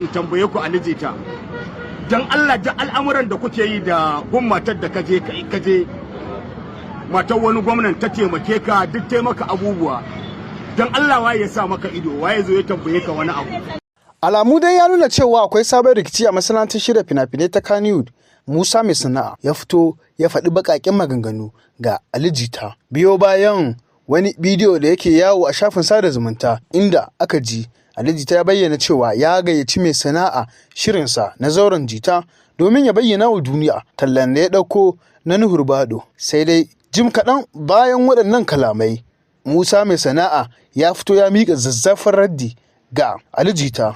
In tambaye ku, Ali Jita, dan Allah, da al'amuran da kuke yi da gun matar da kaje matar wani gwamnan ta taimake ka, duk taimaka abubuwa, dan Allah waye ya sa maka ido? Waye zo ya tambaye ka wani abu? Alamu dai ya nuna cewa akwai sabon rikici a masana'antar shirya fina-finai ta Kannywood. Musa Mai Sana'a ya fito ya faɗi baƙaƙen maganganu ga Ali Jita, biyo bayan wani bidiyo da yake yawo a shafin sada zumunta, inda aka ji Ali Jita ya bayyana cewa ya gayyaci Mai Sana'a shirinsa na Zauren Jita domin ya bayyana wa duniya tallan da ya ɗauko na Nuhu Ribadu. Sai dai jim kaɗan bayan waɗannan kalamai, Musa Mai Sana'a ya fito ya miƙa zazzafan raddi ga Ali Jita.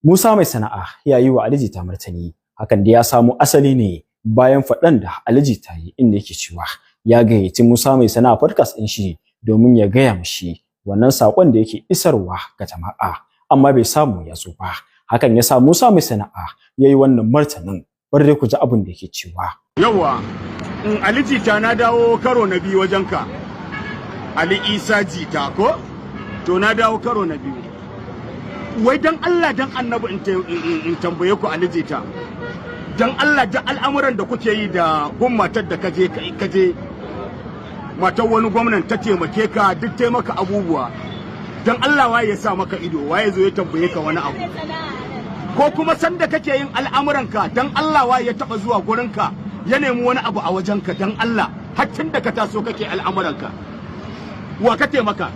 Musa Mai Sana'a ya yi wa Ali Jita martani. Hakan da ya samo asali ne bayan faɗan da Ali Jita yi, inda yake cewa ya gayyaci Musa Mai Sana'a podcast ɗin shi domin ya gaya mishi wannan saƙon da yake isarwa ga jama'a, amma bai samu ya zo ba. Hakan ya sa Musa Mai Sana'a ya yi wannan martanin. Bar dai ku ji abin da yake cewa. Yawa, in Ali Jita, na dawo karo na biyu wajenka. Ali Isa Jita ko? To, na dawo karo na biyu. Wai dan Allah dan Annabi, in tambaye ku, Ali Jita, dan Allah, da al'amuran da kuke yi da gun matar da kaje matar wani gwamnan ta taimake ka, duk taimaka abubuwa, dan Allah waye ya sa maka ido? Waye zo ya tambaye ka wani abu? Ko kuma sanda kake yin al'amuranka, dan Allah waye ya taba zuwa gurinka ya nemi wani abu a wajenka? Dan Allah, har tun da ka taso kake al'amuranka, wa ka taimaka?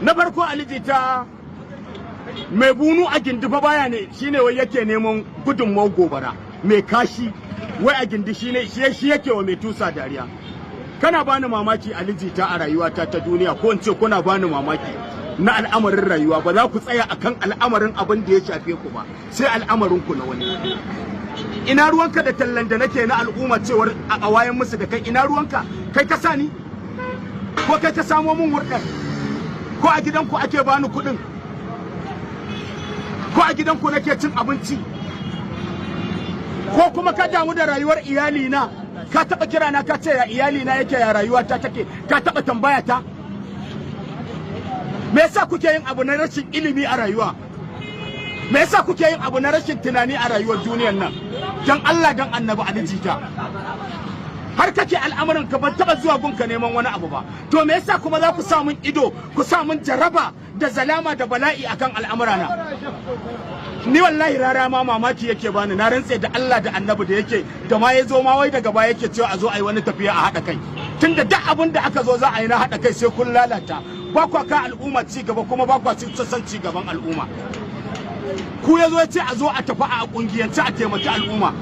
Na farko, Ali Jita, mai bunu a gindi fa baya ne shine wai yake neman gudunmawar gobara. Mai kashi wai a gindi shine shi yake wa mai tusa dariya. Kana bani mamaki, Ali Jita, a rayuwata ta duniya, ko in ce kuna bani mamaki na al'amarin rayuwa. Ba za ku tsaya akan al'amarin abin da ya shafe ku ba, sai al'amarin ku na wani. Ina ruwanka da tallan da nake na al'umma, cewar a wayan musu da kai? Ina ruwanka? Kai ka sani ko kai ka samo mun hurɗar? Ko a gidanku ake bani kuɗin? Ko a gidanku nake cin abinci? Ko kuma ka damu da rayuwar iyalina? Ka taɓa kira na ka ce ya iyalina yake, ya rayuwa ta take? Ka taɓa tambaya ta? Me yasa kuke yin abu na rashin ilimi a rayuwa? Me yasa kuke yin abu na rashin tunani a rayuwar duniyar nan? Dan Allah dan Annabi, Ali Jita, har kake al'amuran ka, ban taba zuwa gunka neman wani abu ba. To me yasa kuma za ku sa mun ido, ku sa mun jaraba da zalama da bala'i akan al'amurana? Ni wallahi rara ma mamaki yake bani. Na rantse da Allah da Annabi, da yake da ma ya zo ma wai daga baya yake cewa a zo a yi wani tafiya a haɗa kai, tunda duk abin da aka zo za a yi na haɗa kai sai kun lalata. Ba kwa ka al'umma ci gaba, kuma ba kwa son ci gaban al'umma. Ku ya zo ya ce a zo a tafi a kungiyance a taimaki al'umma,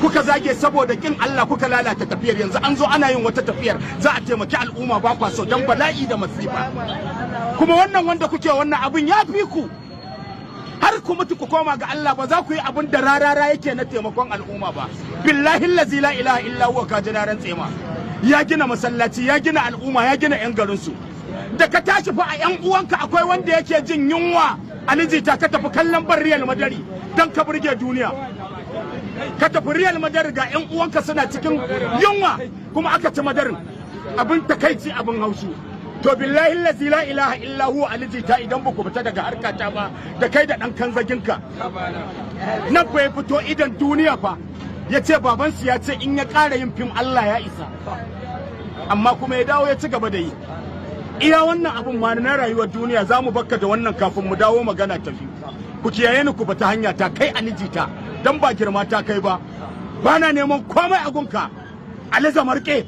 kuka zage saboda kin Allah, kuka lalata tafiyar. Yanzu an zo ana yin wata tafiyar za a taimaki al'umma, ba kwa so dan bala'i da masifa. Kuma wannan wanda kuke wannan abin ya fi ku, har ku mutu ku koma ga Allah, ba za ku yi abin da rarara yake na taimakon al'umma ba. Billahi allazi la ilaha illa huwa, ka ji na rantse ma. Ya gina masallaci, ya gina al'umma, ya gina yan garin su. Da ka tashi fa, a yan uwanka akwai wanda yake jin yunwa. Ali Jita, ka tafi kallon bar Real Madrid dan ka burge duniya. Ka tafi Real Madrid, ga yan uwanka suna cikin yunwa, kuma aka ci Madarin. Abin takaici, abin haushi. To billahi allazi la ilaha illa huwa, Ali Jita, idan ba ku fita daga harkata ba, da kai da dan kanzaginka nan fa, ya fito idan duniya fa ya ce babansu ya ce in ya ƙara yin fim Allah ya isa, amma kuma ya dawo ya ci gaba da yi. Iya wannan abun ma na rayuwar duniya za mu bakka da wannan kafin mu dawo magana ta biyu. Ku kiyaye ni, ku fita hanya ta. Kai Ali Jita, dan ba girma ta kai ba, bana neman komai a gunka. Ali Zamarke.